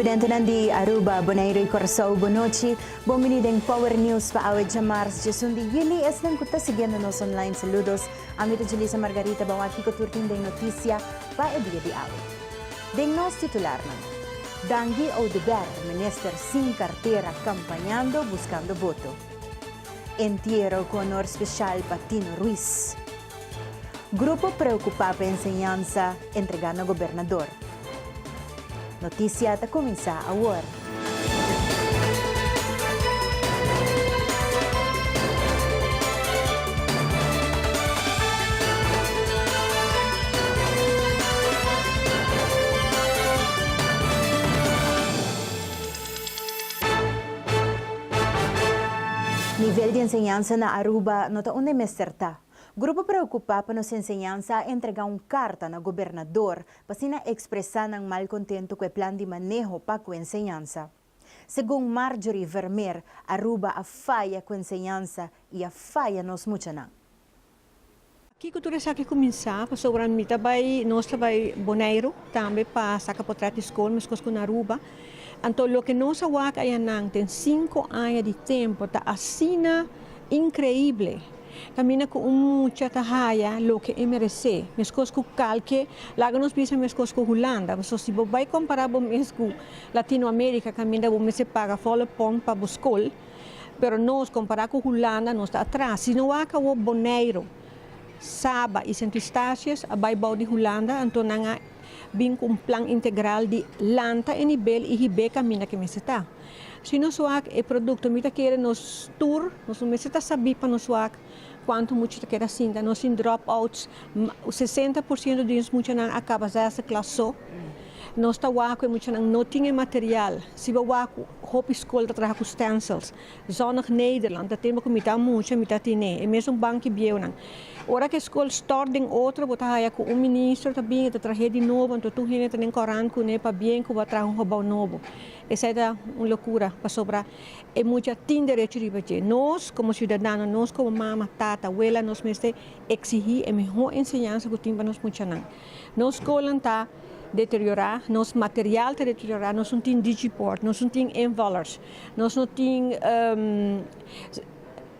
Televidentenan di Aruba, Boneiru y Corsou, bon nochi. Bon bini den Power News pa awe djamars djesun di juli. Esnan cu ta siguiendo nos online, saludos. Ami ta Julissa Margarita, bon aki cu tur tin den noticia pa e dia di awe. Den nos titularnan, Dangui Oduber, minister sin cartera campañando buscando voto. Entiero cu honor special pa Tino Ruiz. Grupo preocupa pa enseñansa entrega na gobernador. Noticia ta cuminsa awor. Nivel di enseñansa na Aruba no ta unda e mester ta. Grupo Preocupa pa nos Enseñansa a entrega un carta na gobernador pa asina expresa nan malcontento cu e plan di maneho pa cu enseñansa. Segun Marjorie Vermeer, Aruba a faya cu enseñansa y a faya nos muchanan. Kiko tur esaki kuminsá? Pasobra mi ta bai, nos ta bai Boneiru tambe pa saka potret di skol meskos ku na Aruba. Anto loke nos a wak ayanan den sinku aña di tempu ta asina inkreible. Kaminda ku un mucha ta haya loke e meresé, meskos ku kalke, laga nos bisa meskos ku Hulanda. Pasobra si bo bai kompará bo mes ku Latinoamérika kaminda bo mester paga volle pon pa bo skol, Pero nos, kompará ku Hulanda, nos ta atras. Si no wak awor Boneiru, Saba i Sint Eustatius a bai bou di Hulanda, anto nan a bin ku un plan integral di lanta e nibel i hib'é kaminda ke mester ta. Si nos wak e produkto, mi ta kere nos tur, nos no mester ta sabí pa nos wak kuantu mucha ta keda sinta. Nos tin dropouts, 60% di nos muchanan a kaba zesde klas so. Nos ta wak ku e muchanan no tin e material. Si bo wak ku hopi skol ta traha ku stencils. Zonnig Nederland ta tempu ku mi ta mucha mi ta tine e mesun banki bieunan. Ora ku e skol stort den otro bo ta haya ku un ministro ta bin e ta trah'é di nobo anto tur hende ta den korant kuné pabien ku bo a traha un gebou nobo. Esei ta un lokura pasobra e mucha tin derecho riba dje. Nos komo siudadano, nos komo mama, tata, wela nos mester eksihí e mihó enseñansa ku tin pa nos muchanan. Nos skolnan ta deteriorá, nos material ta deteriorá, nos no tin digibord, nos no tin invallers, nos no tin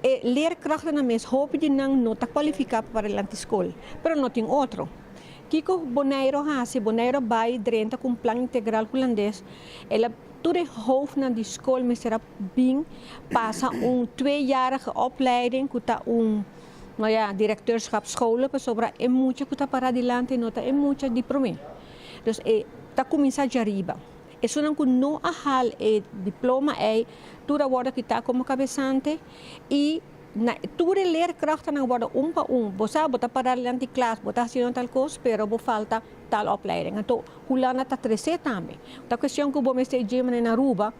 e leerkrachtnan mes, hopi di nan no ta kualifiká pa para dilanti skol, pero no tin otro. Kiko Boneiru hasi? Boneiru bai drenta ku un plan integral hulandes, el a tur e hoofdnan di skol mester a bin pasa un tweejarige opleiding ku ta un No ya, directeurschap scholen pasobra e mucha cu ta para dilanti no ta e mucha di prome. Dus e ta cuminsa djariba. Esunnan cu no a haal e diploma ey tur a wordo kita como cabesante y na tur e leerkrachtennan a wordo un pa un. Bo sa bo ta para dilanti klas, bo ta haciendo tal cos pero bo falta tal opleiding. Anto Hulanda ta trece tambe. Ta cuestion cu bo mester dje manera na Aruba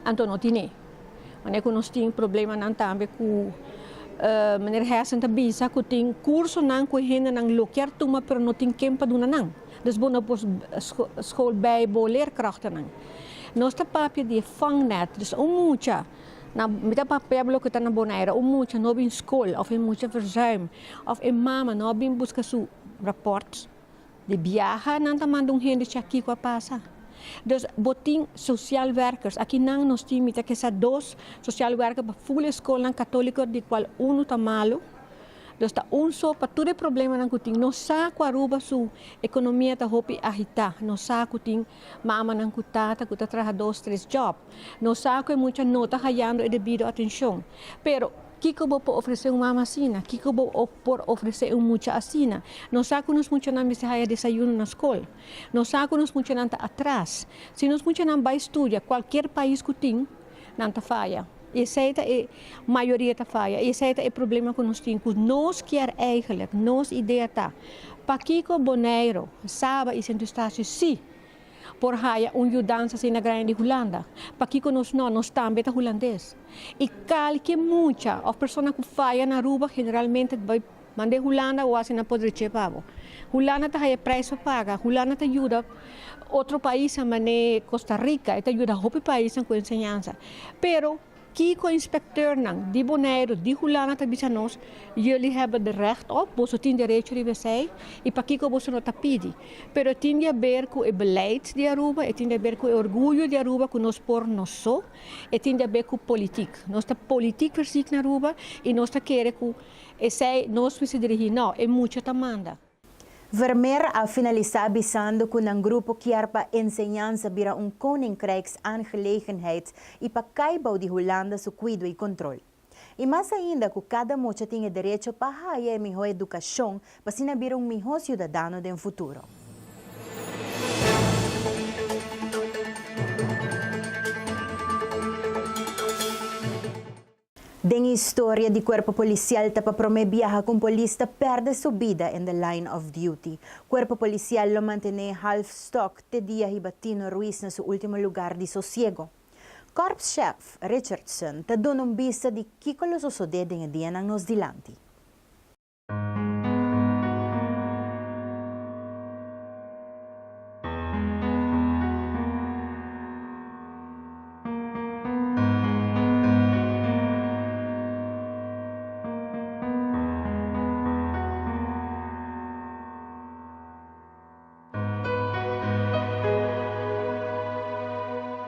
anto no tine. Manera ku nos tin problemanan tambe ku meneer Hessen ta bisa ku tin kursonan ku e hendenan lo kier tuma pero no tin ken pa duna nan. Dus bo no por school bij bo leerkrachtennan. Nos ta papia di e vangnet, dus un mucha, na mi ta papia loke ta na Bonaire, un mucha no bin skol of e mucha verzuim of e mama no a bin buska su raport. Di biaha nan ta manda un hende cha kiko a pasa. Dus bo tin social werkers. Aki nan nos tin mi ta kesa dos social werker pa ful e skolnan katoliko di kual unu ta malu. Dus ta un so pa tur e problemanan ku tin. Nos sa ku Aruba su ekonomia ta hopi agitá. Nos sa ku tin mamanan ku tata ku ta traha dos tres job. Nos sa ku e mucha no ta hayando e debido atenshon. Pero Kiko bo por ofresé un mama asina? Kiko bo por ofresé un mucha asina? Nos sa ku nos muchanan mester haya desayuno na skol. Nos sa ku nos muchanan ta atras. Si nos muchanan bai studia kualkier pais ku tin, nan ta faya. I esei ta e mayoria ta faya. I esei ta e problema ku nos tin, ku nos kier eigenlijk, nos idea ta, pakiko Boneiru, Saba i Sint Eustatius si por haya un yudansa asina grandi di Hulanda. Pakiko nos no? Nos tambe ta hulandes. I kalke mucha of persona ku faya na Aruba generalmente ta bai mand'é Hulanda o asina por dreché pa bo. Hulanda ta haya prijs pa paga, Hulanda ta yuda otro paisnan manera Costa Rica, e ta yuda hopi paisnan ku enseñansa. Pero. Kiko inspecteurnan di Boneiru, di Hulanda ta bisa nos, Jullie hebben er recht op, boso tin derecho riba esei, i pakiko boso no ta pidi? Pero e tin di haber ku e beleid di Aruba, e tin di haber ku e orguyo di Aruba ku nos por nos so, e tin di haber ku politiek. Nos ta politiek verziek na Aruba i nos ta kere ku esei nos mester dirigí. No, e mucha ta manda. Vermeer a finalisá bisando ku nan grupo kier pa enseñansa bira un koninkrijksaangelegenheid i pa kai bou di Hulanda su kuido i kontrol. I mas ainda ku kada mucha tin e derecho pa haya e mihó edukashon pa asina bira un mihó siudadano den futuro. Den historia di Cuerpo Policial ta pa prome biaha cu un polis ta perde su bida in the line of duty. Cuerpo Policial lo mantene half stok te dia hiba Tino Ruiz na su ultimo lugar di sosiego. Korpschef Richardson ta duna un bista di kico lo sosode den e dianan nos dilanti.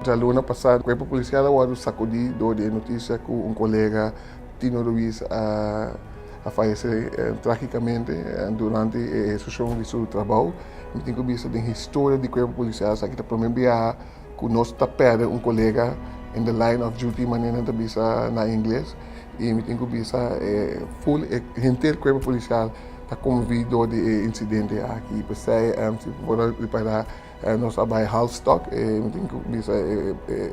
Djaluna pasá kuerpo polisial a wòrdu sakudí dor di e notisia ku un kolega Tino Ruiz a a fayesé trágikamente durante e ehekushon di su trabou. Mi tin ku bisa den historia di kuerpo polisial esaki ta promé biaha ku nos ta pèrdè un kolega in the line of duty manera nan ta bisa na ingles i mi tin ku bisa ful e henter kuerpo polisial ta konmoví dor di e insidente aki. P'esei si bo por a ripará nos a bai halfstok i mi tin ku bisa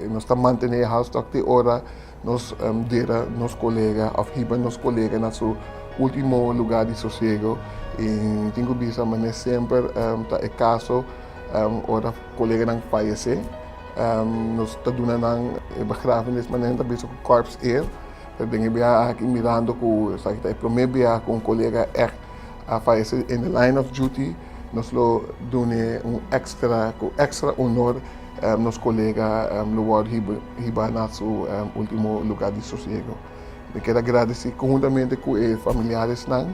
nos ta mantené e halfstok te ora nos dera nos kolega òf hiba nos kolega na su último lugá di sosiego i mi tin ku bisa manera semper ta e kaso ora koleganan fayesé nos ta duna nan e begrafenis manera nan ta bisa ku korpseer. Pero den e biaha aki mirando ku esaki ta e promé biaha ku un kolega ègt a fayesé in the line of duty, nos lo dun'é un èkstra ku èkstra honor nos kolega lo wòrdu hibá na su último lugá di sosiego. Mi kier a gradisí konhuntamente ku e familiaresnan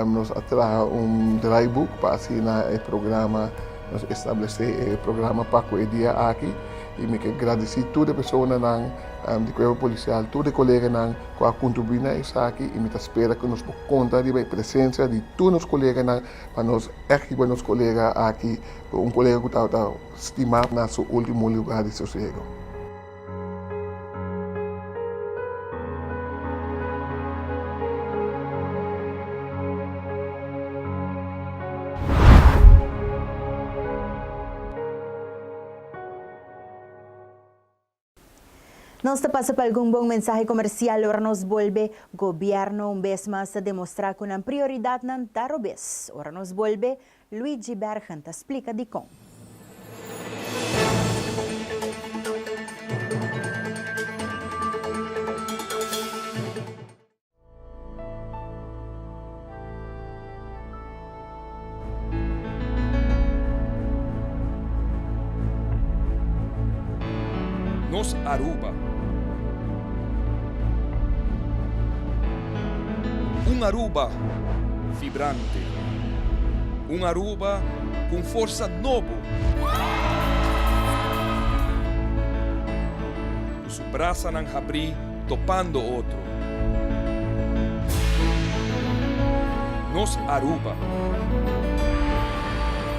nos a traha un draaiboek pa asina e programa nos establesé e programa pa ku e dia aki i mi ke gradisí tur e personanan di Cuerpo Policial, tur e coleganan cu a contribui na esaki y mi ta spera cu nos por conta riba e presencia di tur nos coleganan pa nos echt hiba nos colega aki, un colega cu tabata stima na su ultimo lugar di sosiego. Nos ta pasa pa algun bon mensahe comercial ora nos bolbe. Gobierno un bes mas ta demostra cu nan prioridadnan ta robes. Ora nos bolbe, Luigi Bergen ta splica dicon. Nos Aruba. Un Aruba vibrante. Un Aruba cu un forsa nobo. Cu su brasanan habrí topando otro. Nos Aruba.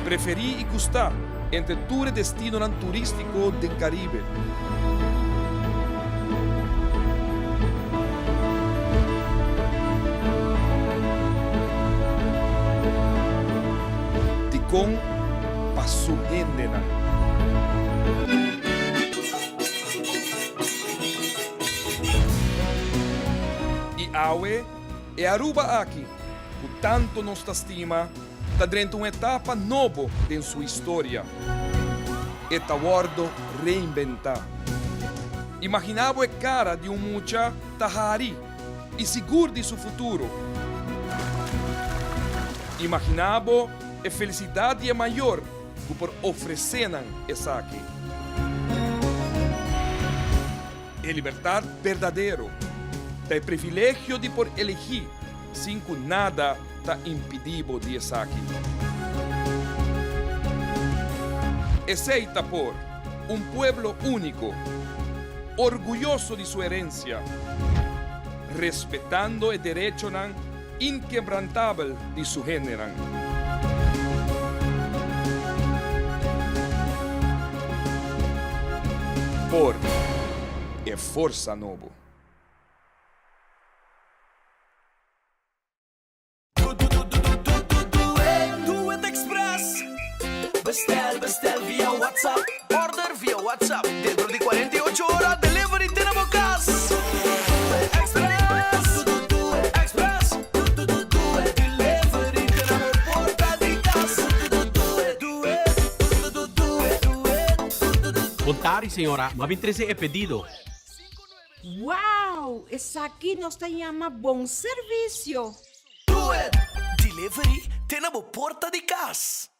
Preferí i gustá entre tur e destinonan turístiko den Karibe. Dikon pa su hendenan. I awe, e Aruba aki, ku tantu nos ta stima, ta drenta un etapa nobo den su historia. E ta wòrdu reinbentá. Imaginá bo e kara di un mucha ta hari i sigur di su futuro. Imaginá bo e felisidat di e mayor ku por ofresé nan esaki. E libertad berdadero ta e privilegio di por elegí sin ku nada ta impidí bo di esaki. Esei ta por un pueblo úniko, orguyoso di su herensia, respetando e derechonan inkebrantabel di su hendenan. Por e forsa nobo. Doe het Express. Bestel, bestel via WhatsApp. Order via WhatsApp. Dentro di cuarenta y ocho ora delivery te na bo cas. Doe Express. Doe Express. Doe Delivery te na bo porta di cas. Doe, doe, doe, doe. Bon tardi señora, m'a bin trece e pedido. Wow! Esaki nos ta yama bon servicio! Doet! Delivery te na bo porta di cas.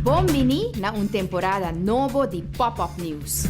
Bon bini na un temporada nobo di Pop Up News.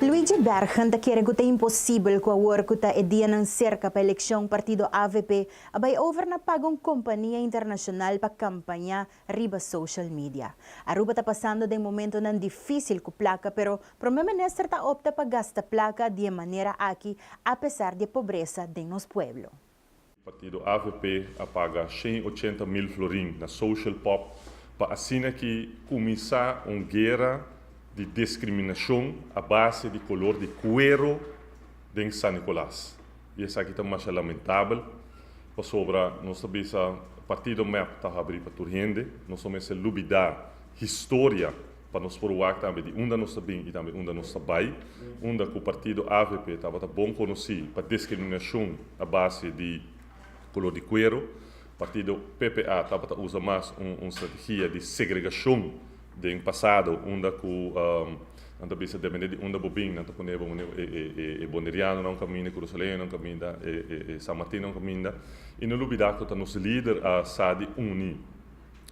Luigi Bergen ta kere ku ta imposibel ku awor ku ta e dianan serka pa elekshon partido avp a bai over na paga un kompania internashonal pa kampañá riba social media. Aruba ta pasando den momentonan dificil cu placa pero Prome Minister ta opta pa gasta placa di e manera aki apesar di e pobresa den nos pueblo. Partido avp a paga 180 mil florin na Social Pop pa asina ki cuminsa un guera di discriminacion a base di color di cuero den San Nicolas. Y esaki ta masha lamentabel pasobra nos ta bisa partido mep ta habri pa tur hende, nos no mester lubida historia pa nos por wak tambe di unda nos ta bin y tambe unda nos ta bay, unda cu partido avp tabata bon conoci pa discriminacion a base di color di cuero, partido PPA tabata usa mas un strategia di segregacion Den pasado unda ku nan ta bisa depende di unda bo bin nan ta pone bo e boneriano na un kaminda, e kurasaleño na un kaminda, e san martin na un kaminda i no lubida ku ta nos lider a sa di uni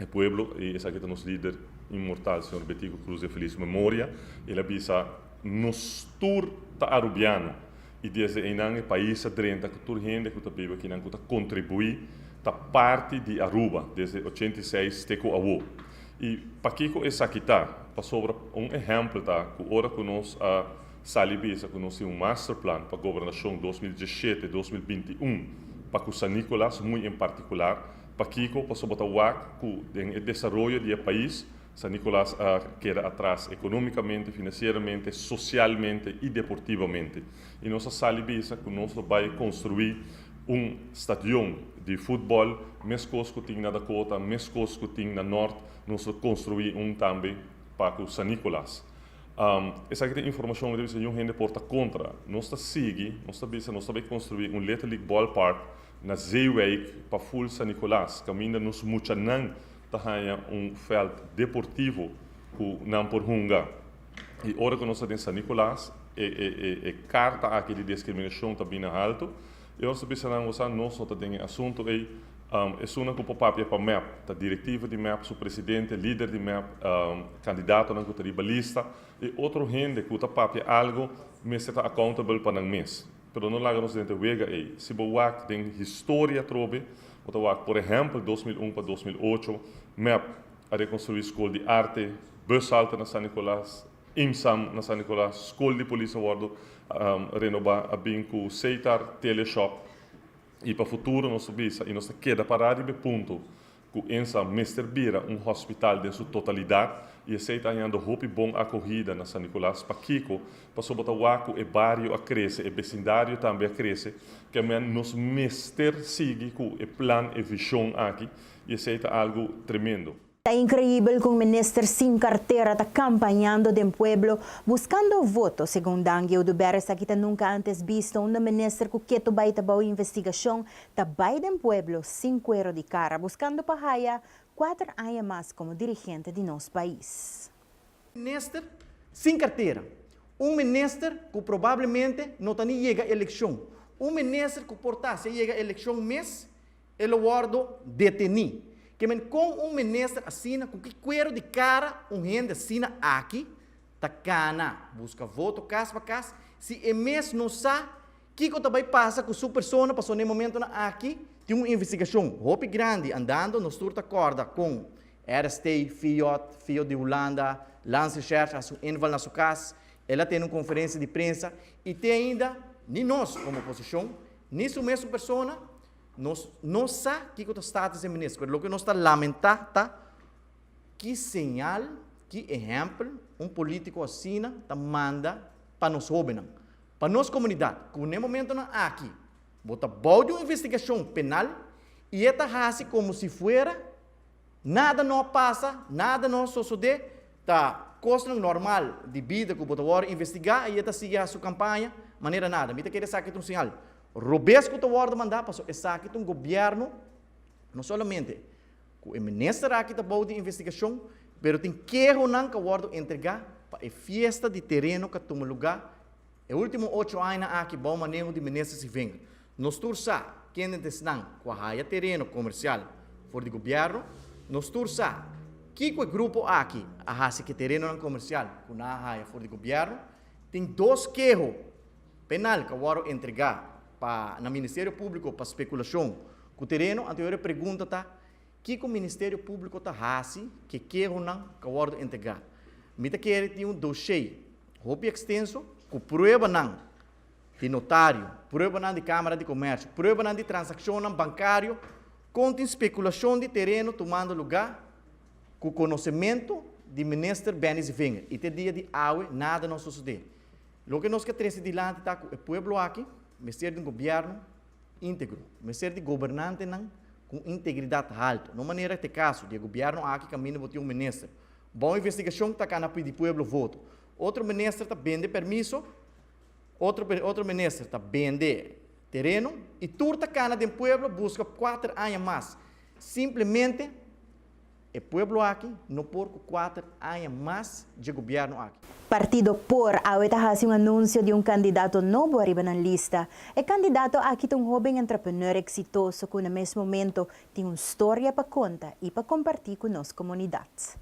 e pueblo i esaki ta nos lider inmortal señor Betico Cruz den felis memoria. El a bisa nos tur ta arubiano i desde einan e pais a drenta ku tur hende ku ta biba akinan ku ta kontribuí ta parti di Aruba desde 86 te ku awo. I pakiko esaki ta? Pasobra un ehèmpel ta ku ora ku nos a sali bisa ku nos tin un masterplan pa gobernashon 2017, 2021 pa ku San Nicolas muy en partikular, pakiko? Pasobra ta wak ku den e desaroyo di e pais San Nicolas a keda atras ekonómikamente, finansieramente, sosialmente i deportivamente. I nos a sali bisa ku nos lo bai konstruí un stadion di futbòl meskos ku tin na Dakota, meskos ku tin na Nòrt, nos lo konstruí un tambe pa ku San Nicolas. Esaki ta informashon ku ta bisa niun hende por ta kontra. Nos ta sigui, nos ta bisa nos ta bai konstruí un Little League Ballpark na Zeewijk pa ful San Nicolas, kaminda nos muchanan ta haña un vèlt deportivo ku nan por hunga. I ora ku nos ta den San Nicolas, e e e e karta aki di diskriminashon ta bini haltu. I nos ta bisa nan, Bo sa, nos no ta den e asuntu ei. Esunnan ku por papia pa mep ta direktiva di mep, su presidente, lider di mep, kandidatonan ku ta riba lista i otro hende ku ta papia algu mester ta accountable pa nan mes. Pero no laga nos den te wega ei. Si bo wak den historia atrobe, bo ta wak por ehèmpel 2001 pa 2008, mep a rekonstruí skol di arte, bushalte na San Nicolas, IMSAM na San Nicolas, skol di polis a wòrdu renobá, a bin ku Seitar, Teleshop. I pa futuro nos ta bisa i nos ta keda pará riba e punto ku ENSA mester bira un hospital den su totalidat i esei ta hañando hopi bon akohida na San Nicolas. Pakiko? Pasobra ta wak ku e bario a krese, e besindario tambe a krese, ke men nos mester sigui ku e plan, e vishon aki i esei ta algu tremendo. Ta increibel con minister sin cartera ta campañando den pueblo buscando voto, segun Dangui Oduber esaki ta nunca antes bisto unda minister cu keto bay ta bao investigacion ta bay den pueblo sin cuero di cara buscando pa haya cuater aña mas como dirigente di nos pais. Minister sin cartera, un minister cu probablemente no ta ni yega eleccion, un minister cu por ta si a yega eleccion mes E lo wordo deteni. Ke men kon un minister asina ku ki kuero di kara un hende asina aki ta kana buska voto kas pa kas si e mes no sa kiko ta bai pasa ku su persona paso na e momentonan aki tin un investigashon hopi grandi andando nos tur ta korda kon RST, Fiat, Fiat di Hulanda, Landsrecherche hasi un inval na su kas el a tene un konferensia di prensa i te ainda ni nos komo oposishon ni su mesun persona Nos no sa kiko ta status di minister, pero loke nos ta lamentá ta ki señal, ki ehèmpel un polítiko asina ta manda pa nos hóbennan, pa nos komunidat, ku n'e momentonan aki bo ta bou di un investigashon penal i e ta hasi komo si fuera nada no a pasa, nada no a sosodé, ta kosnan normal di bida ku bo ta wòrdu investigá i e ta sigui hasi su kampaña manera nada. Mi ta kere esaki ta un señal Robes ku ta wòrdu mandá pasobra esaki ta un gobièrnu no solamente ku e minister aki ta bou di investigashon pero tin kehonan ku a wòrdu entregá pa e fiesta di tereno ku a tuma lugá e último ocho añanan aki bou maneho di minister Sivenga. Nos tur sa kende ta esnan ku a haya tereno komersial for di gobièrnu. Nos tur sa kiko e grupo aki a hasi ku e terenonan komersial ku nan a haya for di gobièrnu. Tin dos keho Penal ku a wòrdu entregá pa na Ministerio Públiko pa spekulashon ku tereno, anto e pregunta ta, kiko Ministerio Públiko ta hasi ku e kehonan ku a wòrdu entregá? Mi ta kere tin un doshé hopi ekstenso ku pruebanan di notario, pruebanan di Kámara di Komèrsio, pruebanan di transakshonnan bankario kon tin spekulashon di tereno tumando lugá ku konosementu di Minister Benny Sevinger. I te dia di awe nada no a sosodé. Loke nos ke trese dilanti ta ku e pueblo aki mester di un gobièrnu íntegro, mester di gobernantenan ku un integridat haltu. No manera te kaso di e gobièrnu aki kaminda bo tin un minister. Bon investigashon ta kana pidi pueblo voto. Otro minister ta bende permiso, otro otro minister ta bende tereno i tur ta kana den pueblo buska kuater aña mas. Simplemente. E pueblo aki no por ku kuater aña mas dje gobièrnu aki. Partido por awe ta hasi un anunsio di un kandidato nobo ariba nan lista. E kandidato aki ta un hóben entrepreneur eksitoso ku na mes momento tin un storia pa konta i pa kompartí ku nos komunidat.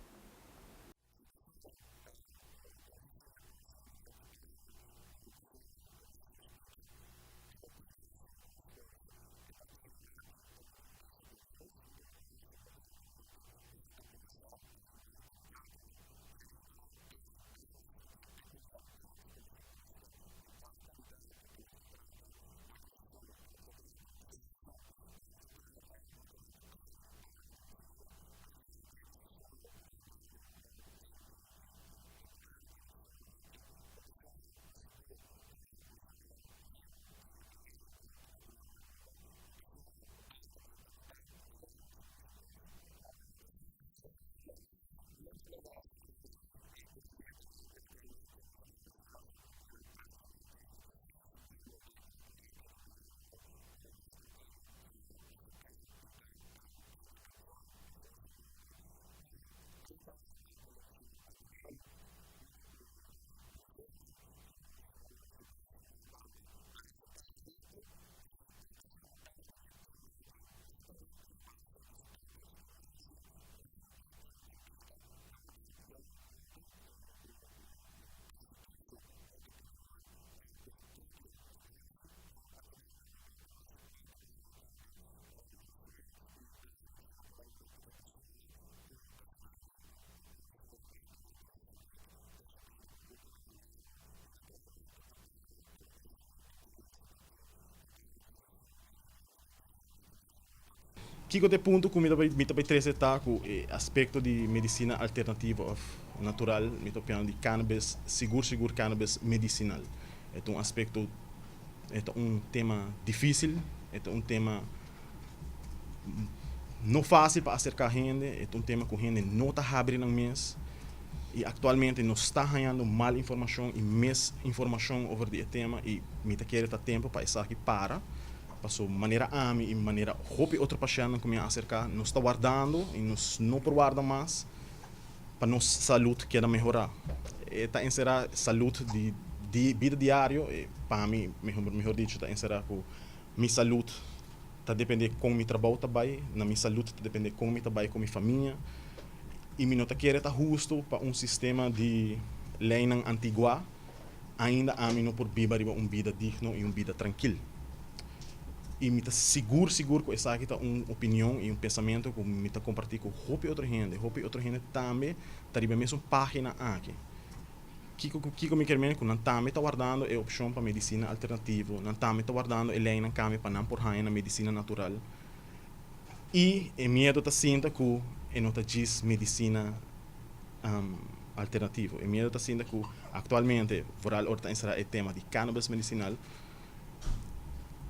Kiko ta e punto ku mi ta bai mi ta bai trese ta ku e aspekto di medisina alternativo òf natural, mi ta opiando di cannabis, sigur sigur cannabis medisinal. E ta un aspekto, e ta un tema difísil, e ta un tema no fásil pa aserká hende, e ta un tema ku hende no ta habri nan mes i aktualmente nos ta hañando mal informashon i misinformashon over di e tema i mi ta kere ta tempu pa esaki para. Paso manera ami i manera hopi otro pashèntnan ku mi a aserká, nos ta wardando i nos no por warda mas pa nos salud keda mehorá. E ta enserá salud di di bida diario, e pa mi, mehor dicho, ta enserá ku mi salud ta dependé kon mi trabou ta bai, na mi salud ta dependé kon mi ta bai ku mi famia. I mi no ta kere ta hustu pa un sistema di leinan antiguá Ainda ami no por biba riba un bida digno i un bida trankil. I mi ta sigur sigur ku esaki ta un opinion i un pensamentu ku mi ta kompartí ku hopi otro hende. Hopi otro hende tambe ta riba e mesun página aki. Kiko kiko mi kier menen? Ku nan tambe ta wardando e opshon pa medisina alternativo, nan tambe ta wardando e leinan kambia pa nan por haña na medisina natural. I e miedu ta sinta ku e no ta djis medisina alternativo. E miedu ta sinta ku aktualmente, vooral ora ta enserá e tema di cannabis medisinal,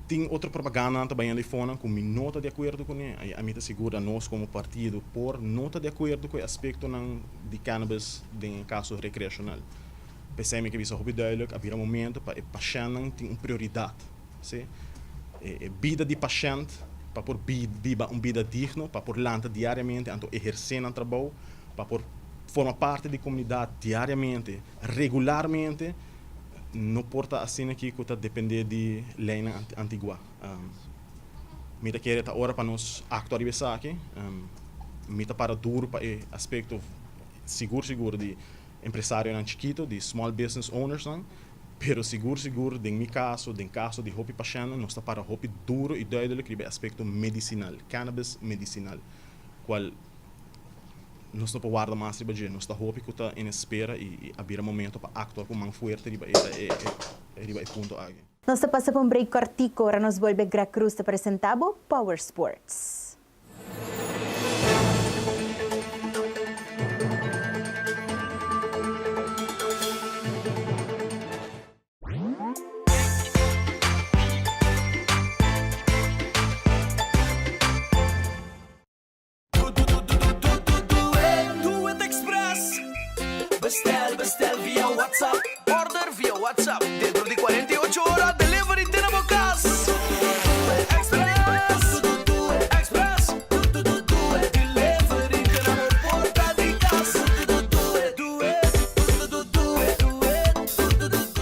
tin otro propagandanan ta bayendo di fonan ku mi no ta di akuerdo kuné. I ami ta sigur dat nos komo partido por no ta di akuerdo ku e aspektonan di cannabis den e kaso rekreashonal. P'esei mi ke bisa hopi duidelijk, a bira momento pa e pashèntnan tin un prioridat. Sí. E bida di pashènt pa por biba un bida digno, pa por lanta diariamente anto ehersé nan trabou, pa por forma parti di komunidat diariamente, regularmente, no por ta asina aki ku ta dependé di leinan antiguá. Mi ta kere ta ora pa nos aktua riba esaki. Mi ta para duru pa e aspekto sigur sigur di empresarionan chikito, di small business ownersnan, Pero sigur sigur den mi kaso, den kaso di hopi pashèntnan, nos ta para hopi duro i duidelik riba e aspekto medisinal, cannabis medisinal, kual nos no por warda mas riba dje. Nos ta hopi ku ta en espera i a bira momento pa aktua ku man fuerte riba e riba e punto aki. Nos ta pasa pa un break kòrtiku, ora nos bolbe Greg Cruz ta presentá bo Power Sports. Bestel, bestel via WhatsApp. Order via WhatsApp. Dentro di 48 ora delivery te na bo cas. Express, Express, delivery te na bo porta di cas.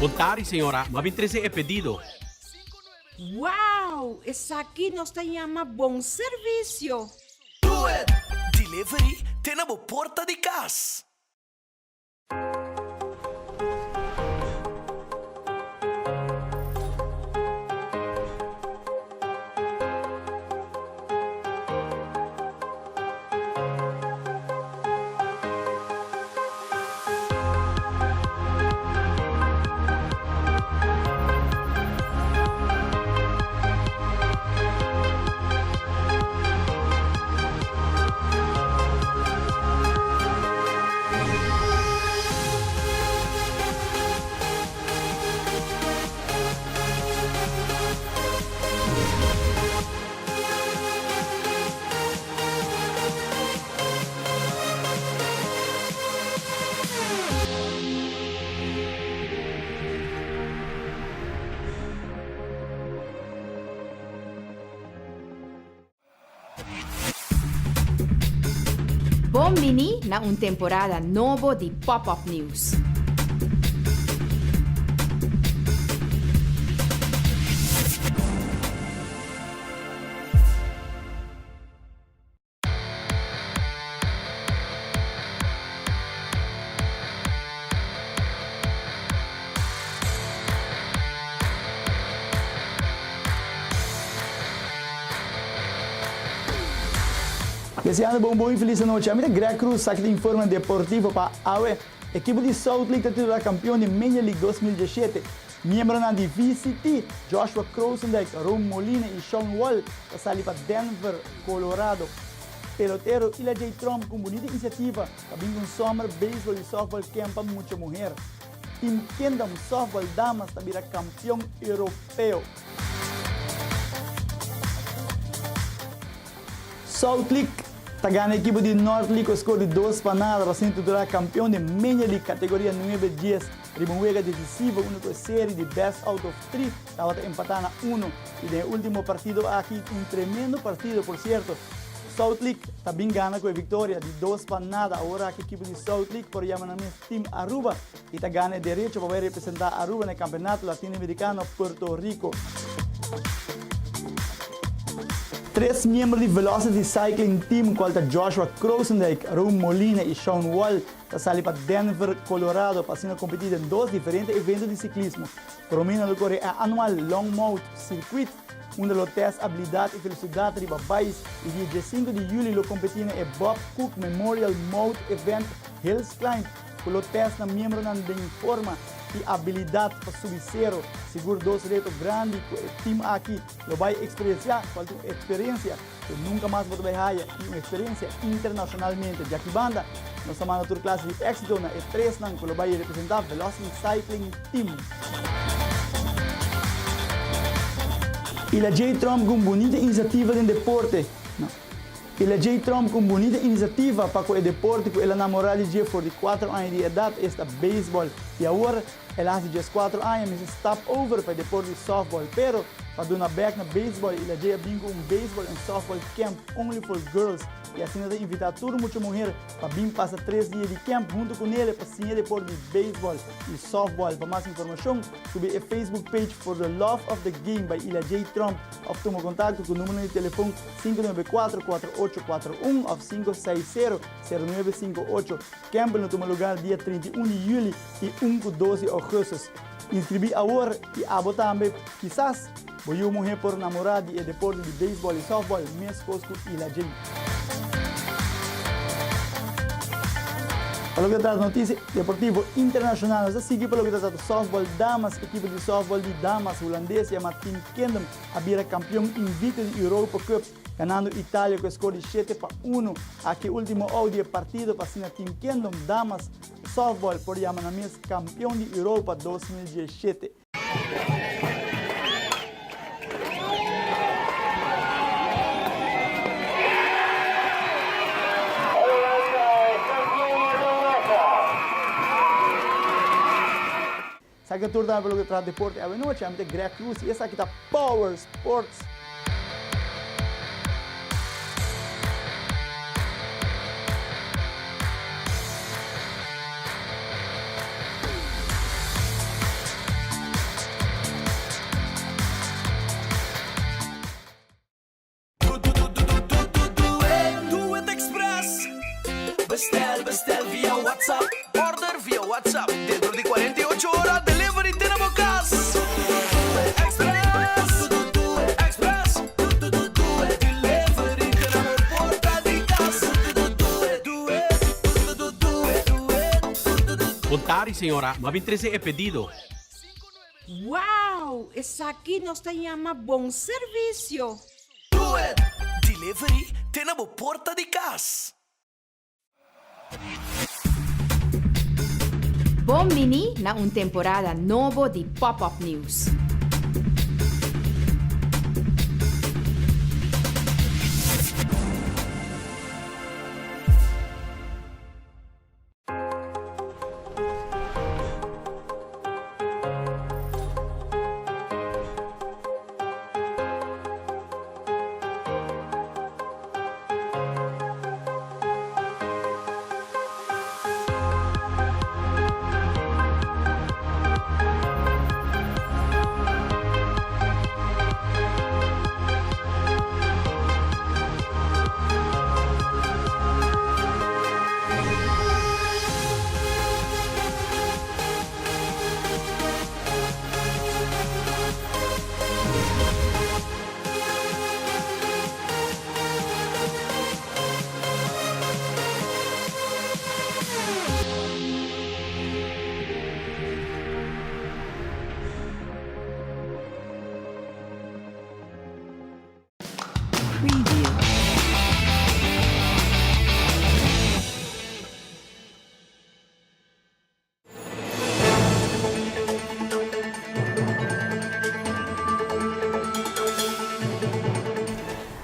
Bon tardi señora, m'a bin trece e pedido. Wow! Esaki nos ta yama bon servicio! Do it! Delivery te na bo porta di cas. Bon bini na un temporada nobo di Pop Up News. Deseando bo un bon y feliz anochi. Ami ta Greg Cruz, saki di informe deportivo pa awe. Ekipo di South League ta titula campeon di Major League 2017. Miembronan di VCT, Joshua Krosendijk, Rome Molina y Shawn Wall ta sali pa Denver, Colorado. Pelotero Ila J. Tromp cu un bunita iniciativa pa bin cu un Summer Baseball y Softball Camp pa mucha muher. Team Kingdom Softball Damas ta bira campeon Europeo. South League ta gana ekipo di North League cu score di 2-0 pa asina titula campeon di Major League categoria nuebe dies riba un wega decisivo unda cu e serie di best out of three tabata empata na uno y den e ultimo partido aki un tremendo partido por cierto South League ta bin gana cu e victoria di 2-0 awor aki ekipo di South League por yama nan mes Team Aruba y ta gana e derecho pa bay representa Aruba na e Campeonato Latinoamericano Puerto Rico. Tres miembro di Velocity Cycling Team cual ta Joshua Krosendijk, Rome Molina y Shawn Wall ta sali pa Denver, Colorado pa asina competi den dos diferente evento di ciclismo. Prome nan lo core e anual Long Mouth Circuit unda lo test abilidad y velocidad riba bais y dia diesinco di juli lo competi na e Bob Cook Memorial Mouth Event Hills Climb ku lo tèst nan miembronan den forma i abilidat pa subi sero. Sigur dos reto grandi ku e tim aki lo bai eksperensiá, kual ta un eksperensia ku nunka mas bo ta bai haya i un eksperensia internashonalmente. Di aki banda nos ta manda tur klase di éksito na e tresnan ku lo bai representá Velocity Cycling Team. I la J. Trump ku un bunita inisiativa den deporte. El a djei Trump cu un bunita iniciativa pa cu e deporte cu el a namora di dje for di cuatro aña di edad, esta baseball. Y awor el a haci diescuatro aña mester stap over pa e deporte di softball. Pero, pa duna bek na baseball, el a djei a bin cu un baseball and softball camp only for girls y asina ta invita tur mucha muher pa bin pasa tres dia di camp hunto cu nele pa siña deporte di baseball y softball. Pa mas informacion, subi e Facebook page For the Love of the Game by Ila J. Trump of tuma contacto cu numeronan di telefon 594 4841 of 560 0958. Campbell no tuma lugar dia 31 di juli y 1 cu 2 di augustus. Inscribi awor y abo tambe kisas bo yu muhe por namora di e deporte di baseball y softball mescos cu Ila Jane. Pa loke ta trata noticia deportivo internacional nos ta sigui pa loke ta trata softball damas. Ekipo di softball di damas hulandes yama Team Kingdom a bira kampion invicto di Europa Cup, ganando Italia ku e skor di 7-1. Aki ultimo ou di e partido pa asina Team Kingdom Damas Softball por yama nan mes kampion di Europa 2017. Sa ke tur ta pa loke trata deporte awenochi, ami ta Greg Cruz y esaki ta Power Sports. Do It Express Bestel, bestel via WhatsApp Order via WhatsApp Dentro di 48 ora delivery te na bo cas Express, Express Delivery te na bo porta di cas Do it, do it, do it Bon tardi señora, m'a bin trece e pedido. Wow! Esaki nos ta yama bon servisio! Doet! Delivery te na bo porta di kas. Bon bini na un temporada nobo di Pop Up News. Preview.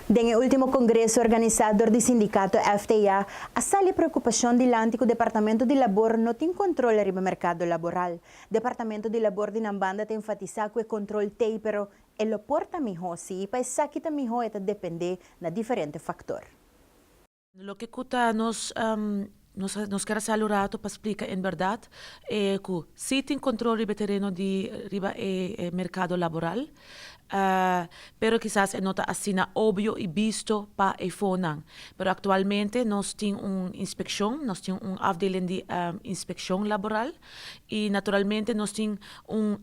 Den e ultimo congreso organisa dor di sindicato FTA a sali preocupacion dilanti cu Departamento di Labor no tin control riba mercado laboral. Departamento di Labor di nan banda ta enfatisa cu e control t'ey pero e lo por ta miho si y pa esaki ta miho e ta depende na diferente factor. Loke ku ta nos nos nos ker a sali un rato pa splika en bèrdat e ku si tin kontrol riba e tereno di riba e e merkado laboral pero kisas e no ta asina obvio i bisto pa e fonan. Pero aktualmente nos tin un inspekshon, nos tin un afdeling di inspekshon laboral i naturalmente nos tin un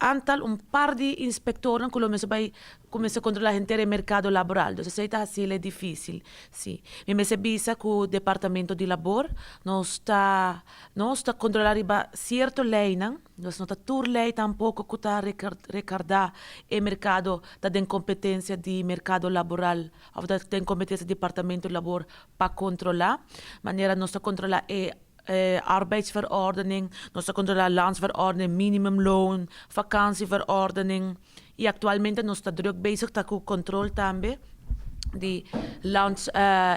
Antal un par di inspectornan cu lo mester bay cuminsa controla henter e mercado laboral. Dus esey ta haciel e dificil. Si. Mi mester bisa cu Departamento di Labor nos ta nos ta controla riba cierto leynan, nos no ta tur ley tampoco cu ta recarda e mercado ta den competencia di mercado laboral of ta den competencia di Departamento di Labor pa controla. Manera nos ta controla e arbeidsverordening, nos ta kontrolá landsverordening, minimumloon, vakantieverordening i aktualmente nos ta druk bezig ta ku kontrol tambe di lands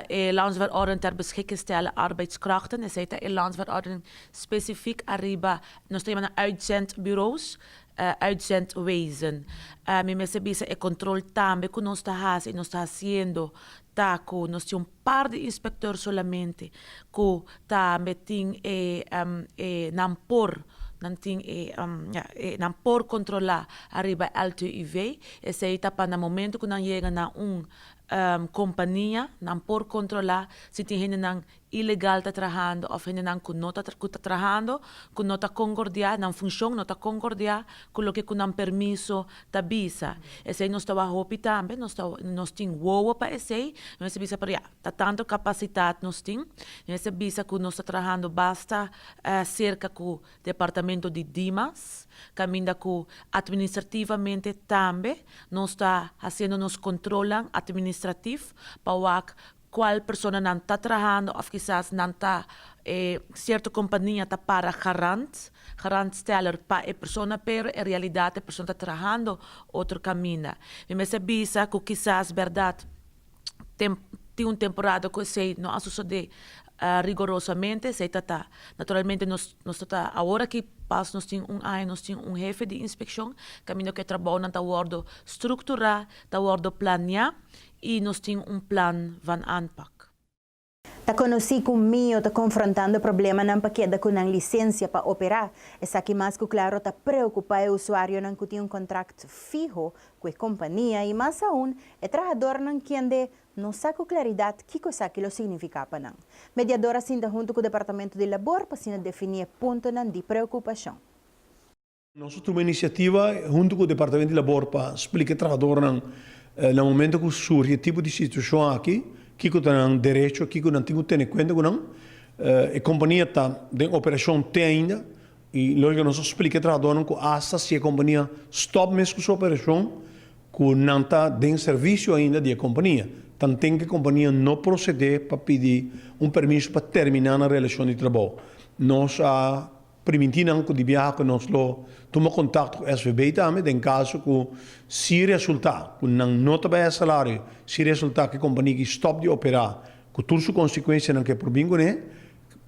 e landsverordening ter beschikking stellen arbeidskrachten, esei ta e landsverordening spesifiek ariba nos ta yama nan uitzendbureaus, uitzendwezen. Mi mester bisa e kontrol tambe ku nos ta hasi i nos ta hasiendo ta ku nos tin un par di inspector solamente cu tambe tin e e nan por nan tin e ya e nan por controla ariba LTUV esey ta pa na momento cu nan yega na un compania nan por controla si tin hendenan ilegal ta trahando of hendenan cu no ta cu ta trahando cu no ta concordia nan funcion no ta concordia cu loke cu nan permiso ta bisa. Esey nos ta wak hopi tambe, nos ta nos tin wowo pa esey, nos mester bisa pero ya, ta tanto capacitat nos tin, nos mester bisa cu nos ta trahando basta cerca cu departamento di Dimas, caminda cu administrativamente tambe nos ta haciendo nos controlnan administrativ pa wak cual personanan ta trahando of kisas nan ta e cierto compania ta para garant, garantsteller, pa e persona pero en realidad e persona ta trahando otro caminda. Mi mester bisa cu kisas berdad tem tin un temporada cu esey no a sucede rigorosamente, esey ta ta naturalmente nos nos ta ta awor aki pas nos tin un aña nos tin un hefe di inspeccion caminda cu e trabounan ta wordo structura, ta wordo planea I nos tin un plan van aanpak. Ta konosí ku Mio ta konfrontando problemanan pa keda ku nan lisensia pa operá. Esaki mas ku klaro ta preokupá e usuarionan ku tin un kontrakt fiho ku e kompania i mas aun e trahadornan kende no sa ku klaridat kiko esaki lo signifiká pa nan. Mediador a sinta huntu ku Departamento di Labor pa asina definí e puntonan di preokupashon. Nos a tuma inisiativa huntu ku Departamento di Labor pa splika e trahadornan na momento ku surgi e tipo di situashon aki, kiko ta nan derecho, kiko nan tin ku tene kuenta ku nan. E kompania ta den operashon te ainda i lógiko nos a splika e trahadornan ku asta si e kompania stòp mes ku su operashon ku nan ta den servisio ainda di e kompania. Tanten ku e kompania no prosedé pa pidi un permiso pa terminá nan relashon di trabou. Nos a Primintí nan ku di biaha ku nos lo tuma kontakto ku SVB tambe den kaso ku si resultá ku nan no ta bai e salario, si resultá ku e kompania ki stòp di operá ku tur su konsekuensianan ku e por bin kuné,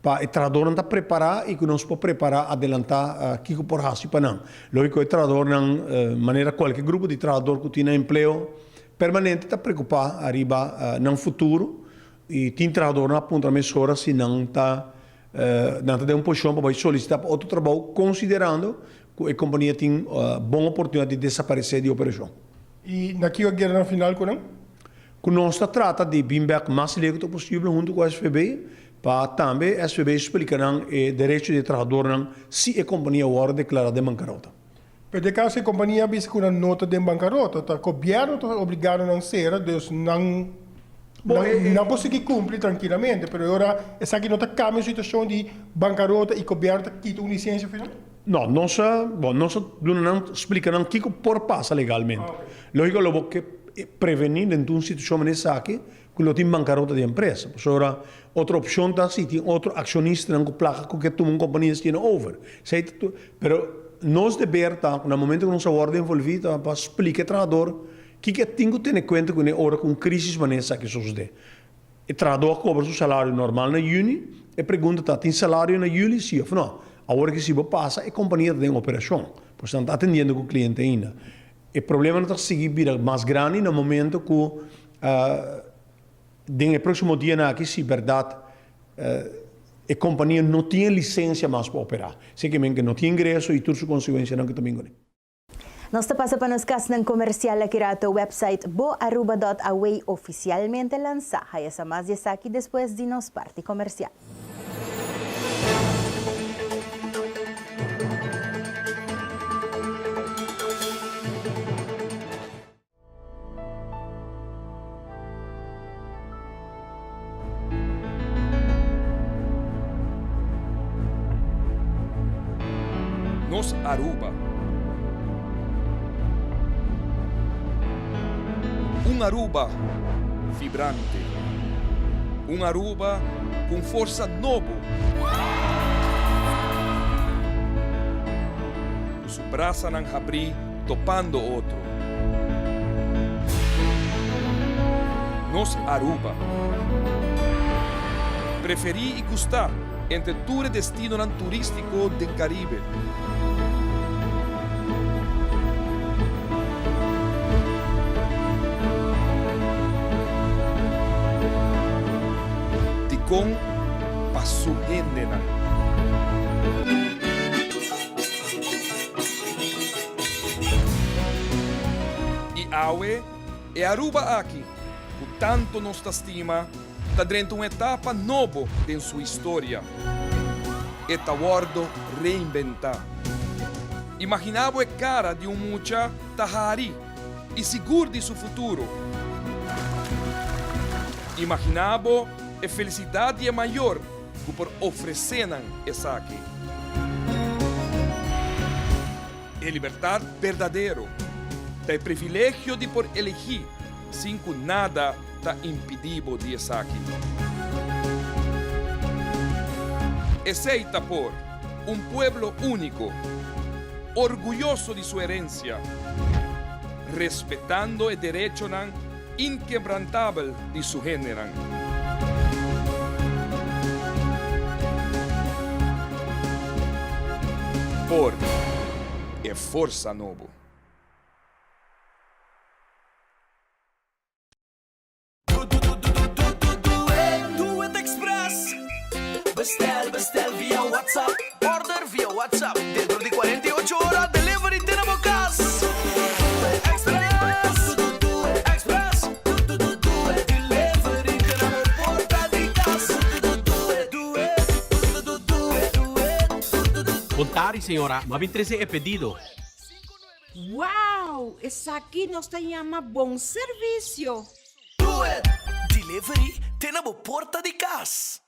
pa e trahadornan ta prepará i ku nos por prepará adelantá kiko por hasi pa nan. Lógiko e trahadornan manera kualke grupo di trahador ku tin nan empleo permanente ta preokupá ariba nan futuro i tin trahadornan a puntra mesora si nan ta Nan ta den un posishon pa bai solisitá pa otro trabou konsiderando ku e kompania tin bon oportunidat di desaparesé di operashon. I na kiko a gera nan final ku nan? Ku nos ta trata di bin bèk mas leu ku ta posibel huntu ku SVB pa tambe SVB splika nan e derecho di e trahadornan si e kompania wòrdu deklará den bankarota. Pero den kaso e kompania a bisa ku nan no ta den bankarota, ta gobièrnu ta obligá nan sera, dus nan nan por sigui kumpli trankilamente, pero e ora esaki no ta kambia e situashon di bankarota i gobièrnu ta kita un lisensia final? No, nos a, bon, nos a duna nan, splika nan kiko por pasa legalmente. Lógiko lo bo ke. prevení den tur un situashon manera esaki ku lo tin bankarota di empresa. Pasobra otro opshon ta si tin otro akshonistanan ku plaka ku ke tuma un kompania asina over. Esei ta tur. Pero nos deber ta ku na momento ku nos a wòrdu envolví ta pa splika e trahador kiko e tin ku tene kuenta kuné ora ku un krisis manera esaki sosodé. E trahadó a kobra su salario normal na yüni. E pregunta ta, tin salario na yüli, sí òf nò? Awor ki si bo pasa, e kompania ta den operashon. Pues nan ta atendiendo ku kliente ainda. E problemanan ta sigui bira mas grandi na momento ku den e próksimo dianan aki si bèrdat e kompania no tin e lisensia mas pa operá. Esei ke men ke no tin ingreso i tur su konsekuensianan ku ta bin kuné. Nos ta pasa pa nos kasnan komersial aki rato website boaruba dot away ofisialmente lansa. Haya sa mas di esaki despues di nos parti komersial. Nos Aruba. Un Aruba vibrante. Un Aruba cu un forsa nobo. Cu su brasanan habri topando otro. Nos Aruba. Preferí i gustá entre tur e destinonan turístiko den Karibe. Dikon pa su hendenan. I awe, e Aruba aki, ku tantu nos ta stima, ta drenta un etapa nobo den su historia. E ta wòrdu reinbentá. Imaginá bo e kara di un mucha ta hari i sigur di su futuro. Imaginá bo e felisidat di e mayor ku por ofresé nan esaki. E libertat berdadero ta e privilegio di por elegí sin ku nada ta impidí bo di esaki. Esei ta por un pueblo úniko, orguyoso di su herensia, respetando e derechonan inkebrantabel di su hendenan. Por e forsa nobo. Do It Express Bestel, bestel via WhatsApp Order via WhatsApp Dentro di 48 ora delivery te na bo cas Express, Express Delivery te na bo porta di cas Do it, do it, do it. Bon tardi señora, m'a bin trece e pedido. Wow! Esaki nos ta yama bon servicio! Do it! Delivery te na bo porta di cas.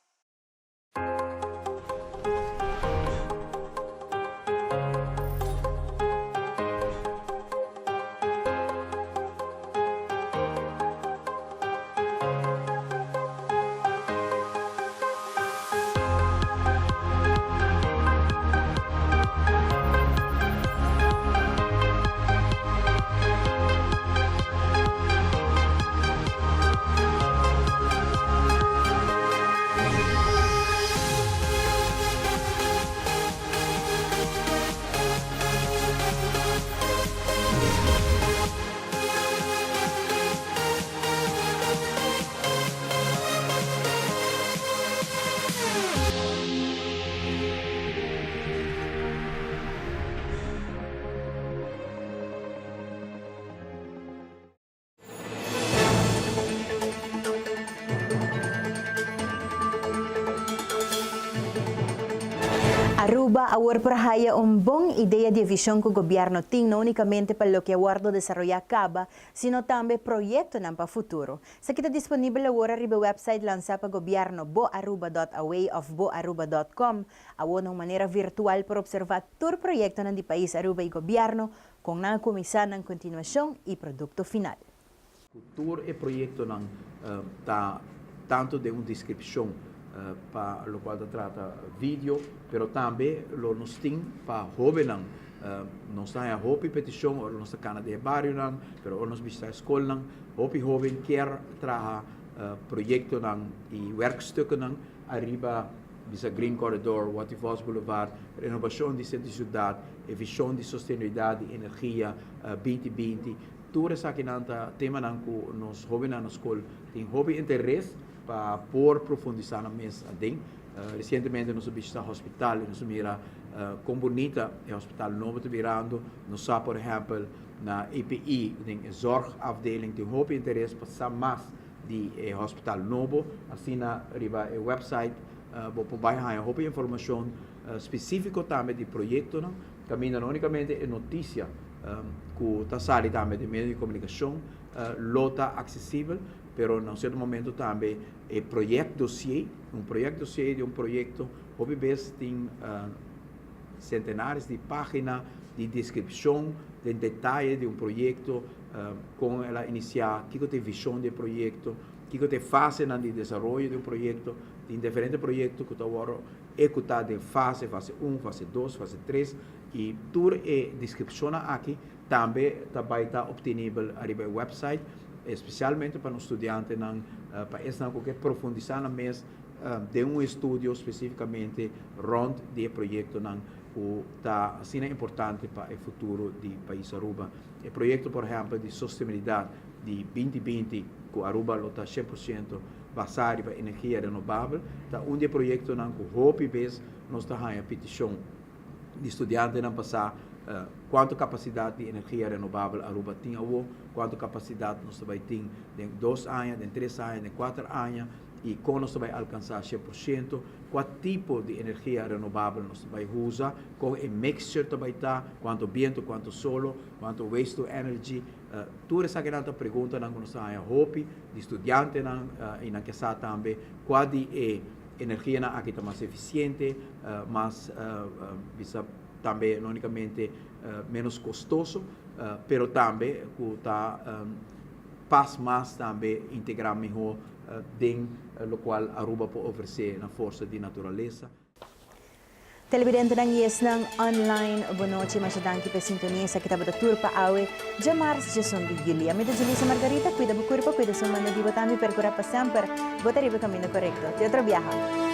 Aruba awor por haya un bon idea di e vision cu gobierno tin no unicamente pa loke a wordo desaroya caba, sino tambe proyectonan pa futuro. Esaki ta disponibel awor ariba e website lansa pa gobierno boaruba dot away of boaruba dot com. Awor na un manera virtual por observa tur proyectonan di pais Aruba y gobierno, con nan a cuminsa, nan continuacion y producto final. Ku tur e proyektonan ta tantu den un deskripshon pa lokual ta trata video, pero tambe lo nos tin pa hóbennan. Nos ta haña hopi petishon ora nos ta kana den e barionan, pero ora nos bishita e skolnan, hopi hóben kier traha proyektonan i werkstukkennan ariba bisa Green Corridor, Watty Vos Boulevard, renobashon di sentro di siudat, e vishon di sostenibilidat di energia 2020. Tur esakinan ta temanan ku nos hóbennan na skol tin hopi interes pa por profundisá nan mes aden. Resientemente nos a bishita hospital i nos a mira kon bunita e hospital nobo ta birando. Nos sa por ehèmpel na EPI den e zorgafdeling tin hopi interes pa sa mas di e hospital nobo. Asina riba e website bo por bai haña hopi informashon spesífiko tambe di proyektonan. Kaminda no únikamente e notisia ku ta sali tambe den medio di komunikashon lo ta aksesibel, pero na un sierto momento tambe e proyektdosié, un proyektdosié di un proyekto hopi bes tin sentenares di página di deskripshon den detaye di un proyekto, kon el a inisiá, kiko ta e vishon di e proyekto, kiko ta e fasenan di desaroyo di un proyekto. Tin diferente proyekto ku ta wòrdu Ehekutá den fase, fase un, fase dos, fase tres, i tur e deskripshonnan aki tambe ta bai ta optenibel ariba e website, espesialmente pa nos studiantenan, pa esnan ku ke profundisá nan mes den un estudio spesífikamente rònt di e proyektonan ku ta asina importante pa e futuro di pais Aruba. E proyekto por ehèmpel di sostenibilidat di 2020 ku Aruba lo ta 100% basá riba energia renobabel ta un di e proyektonan ku hopi bes nos ta haña petishon di studiantenan pa sa kuantu kapasidat di energia renobabel Aruba tin awo, kuantu kapasidat nos ta bai tin den dos aña, den tres aña, den kuater aña i kon nos ta bai alkansá 100%, kua tipo di energia renobabel nos ta bai usa, kon e mixture ta bai ta, kuantu bientu, kuantu solo, kuantu waste to energy. Tur esakinan ta preguntanan ku nos ta haña hopi di studiantenan i nan ke sa tambe kua di e energianan aki ta mas efisiente, mas bisa tambe no unikamente menos kostoso, pero tambe ku ta pas mas tambe integrá mihó den lokual Aruba por ofresé na forsa di naturalesa. Televidentenan y esnan online, bon nochi, masha danki pa e sintonia. Esaki tabata tur pa awe, djamars djesun di juli. Ami ta Julissa Margarita, cuida bo curpa, cuida esun banda di bo tambe y percura pa semper bo ta riba e caminda corecto. Te otro biaha.